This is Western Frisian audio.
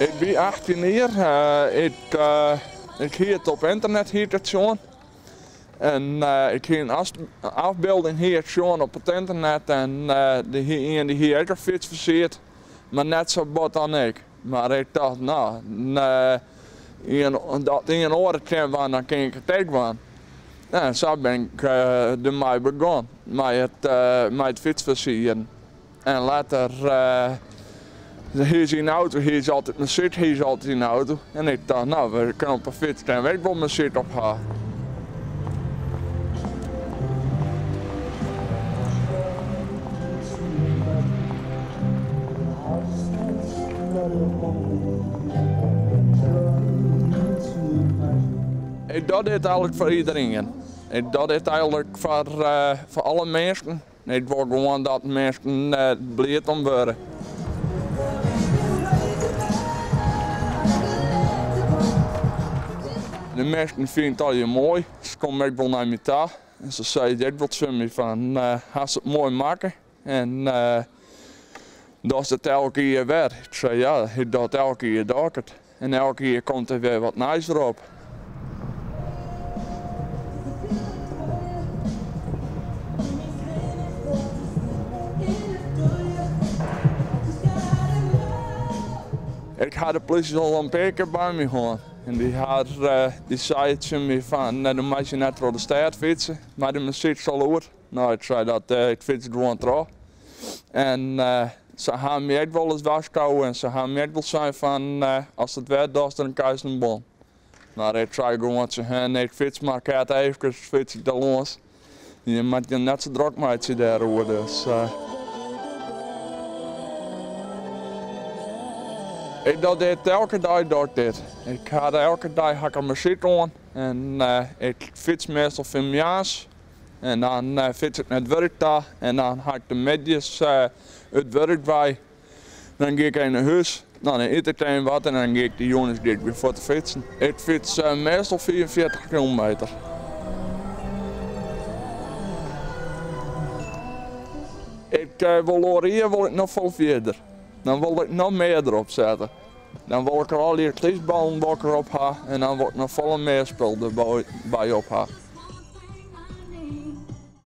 Ik wie 18 jier, ik hie it op ynternet hie ik it sjoen. En ik hie in afbeelding hie ik sjoen op it ynternet en der hie ien dy hie ek in fyts fersierd, mar net sa bot dan ik. Mar ik tocht, no, dat ien oar it kin dwaan, dan kin ik it ek dwaan. En sa bin ik dermei begûn, mei it fytsfersieren. En letter hie se yn de auto, hie se altyd muzyk, hie se altyd yn de auto. En ik tocht, no, we kinne op 'e fyts kinne we ek wol muzyk op ha. Ik doch dit eigenlik foar iderien. Ik doch dit eigenlik foar alle minsken. Ik wol gewoan dat minsken bliid om wurde. De minsken fine it allegear moai. Se komme ek wol nei my ta en se sizze ek wol tsjin my fan hast it moai makke en dochst it elk jier wer. Ik sei ja, ik doch it elk jier doch ik it. En elk jier komt der wer wat nijs derop. Ik ha de plysje al in pear kear by my hân en dy hat dy sei tsjin my fan no moat je net troch de stêd fytse mei de muzyk sa lûd. No ik sei dat ik fyts gewoan troch. En se ha my ek wolris warskôge en se ha my ek wol sein fan ast it wer dochst dan krijst in bon. Mar ik sei gewoan tsjin hun, ik fyts mar krekt eefkes fyts ik der lâns. Je moat je net sa drok meitsje dêroer dus. Ik doch dit elke dei doch ik dit. Ik ha elke dei ha ik in muzyk oan en ik fyts meastal fan moarns. En dan fyts ik nei it wurk ta en dan ha ik de middeis it wurk wei. Dan gean ik even nei hûs, dan yt ik even wat en dan gean ik de jûns gean ik wer fuort te fytsen. Ik fyts meastal 45 kilometer. Ik wol oar jier wol ik noch folle fierder. Dan wol ik noch mear derop sette. Dan wol ik er allegear klysballen wol ik derop ha en dan wol ik noch folle mear spul derby op ha.